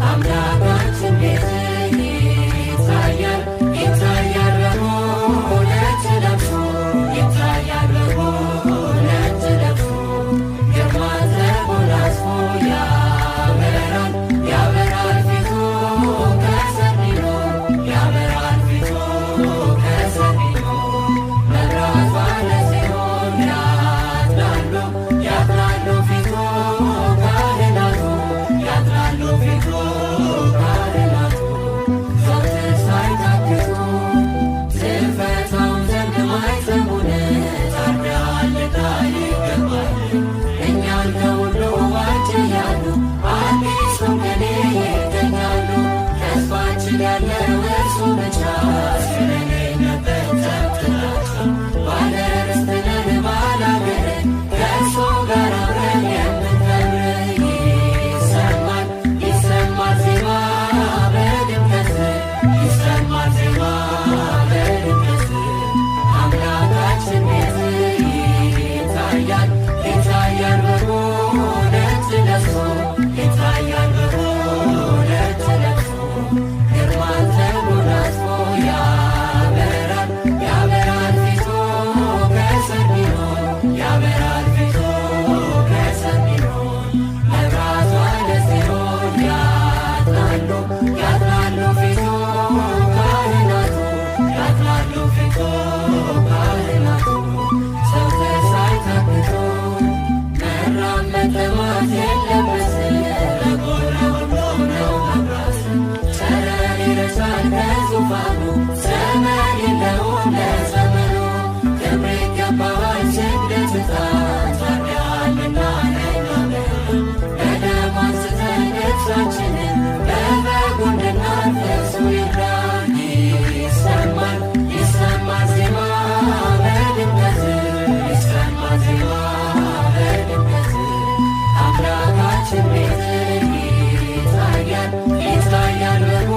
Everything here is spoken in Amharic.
አምላካችን ቤት ይታያል ይታያል በጉ ነጭ ለብሶ ይታያል በጉ ነጭ ለብሶ ግርማ ተጎናጽፎ ያበራል ያበራል ፊቱ ከሰሊኖ ያበራል ፊቱ ከሰሊኖ መብራቷ ለጽዮን ያጥናሉ ያጥናሉ ፊቱ ካህናቱ ያጥናሉ ፊቱ ካህናቱ ዘወትር ሳይታክቱ ትፈታውም ዘንድ ማኅተሙን ታርዳልና ይገባል እኛን ከሁሉ ዋጀ ያሉ አዲሱን ቅኔ ይገኛሉ ተስፋችን ያለው እርሱ ብቻ ስለሌለበት ጥላቻ ባለ ርስት ነን ባላገር ከእርሱ ጋር አብረን የምንከብር ይሰማል ይሰማል ዜማ በድምቀት ይሰማል ዜማ በድምቀት አምላካችን ቤት ይታያል ይታያል በጉ ነጭ ለብሶ ይታያል በጉ ነጭ ለብሶ ግርማን ተጎናጽፎ ያበራል ያበራል ፊቱ ከሰሊኖ ያበራል ፊቱ ከሰሊኖ መብራቷ ለጽዮን ያጥናሉ ያጥናሉ ፊቱ ካህናቱ ያጥናሉ ፊቱ ካህናቱ ዘወትር ሳይታክቱ መራብ መጠማት የለበት በጎ ለሁሉ ነው መብራት ጨረር ይረጫል ከዙፋኑ ዘመን የለውም ለዘመኑ ክብር ይገባዋል ስግደት ዕጣን ታርዳልና ለእኛ በደሙ አንጽተን ነፍሳችንን በበጉ እንድናርፍ እርሱ ይርዳን። ይሰማል ይሰማል ዜማ በድምቀት ይሰማል ዜማ በድምቀት አምላካችን ቤት ይታያል ይታያል በጉ